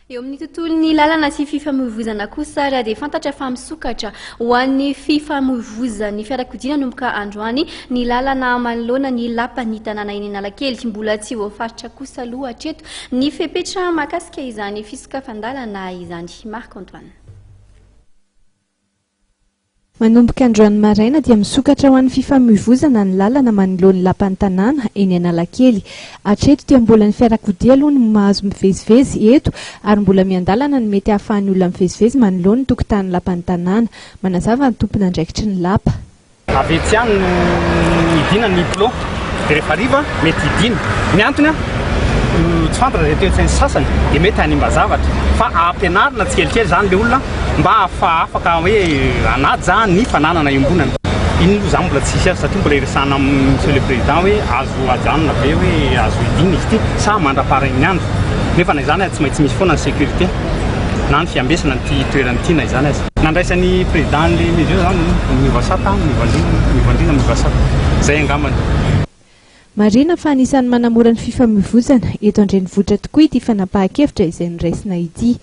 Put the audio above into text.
Eo amin'ny tontolon'ny lalana sy fifamoivoizana kosa ary dia fantatra fa misokatra ho an'ny fifamoivoizan'ny fiarakodia nanomboka androany ny lalana manoloana ny lapan'ny tanàna eny Analakely. Mbola tsy voafaritra kosa aloha hatreto ny fepetra mahakasika izany fisokafan-dalana izany. Marc Antoine. Manomboka androany maraina dia misokatra ho an'ny fifamoivoizana ny lalana manoloan'ny lapan'ny tanàna eny Analakely. Hatreto dia mbola ny fiarakodia aloha no mahazo mivezivezy eto ary mbola miandalana ny mety hahafahan'ny olona mivezivezy manoloana ny tokotanin'ny lapan'ny tanàna. Manazava ny tompon'andraikitry ny lapa. Avy etsy ihany no hidina ny plomb dia rehefa hariva mety hidina. Ny antony an, tsy fantatra izay toe-tsain'ny sasany dia mety hanimba zavatra fa ampianarina tsikelikely izany ilay olona mba afaka hoe hanaja ny fananana iombonana. Iny aloha izany mbola tsisy azy satria mbola iresahana amin'ny Monsieur le Président hoe azo ajanona ve hoe azo hidina izy ity sa mandra-paharen'ny andro. Nefa na izany aza tsy maintsy misy foana ny sécurité na ny fiambesana an'ity toerana ity na izany aza. Nandraisan'ny président an'ilay mesure zany miova sata, miova andriana, miova andriana, miova sata. Zay angambany. Marihina fa anisan'ny manamora ny fifamoivoizana eto an-drenivohitra tokoa ity fanapahan-kevitra izay noraisina ity.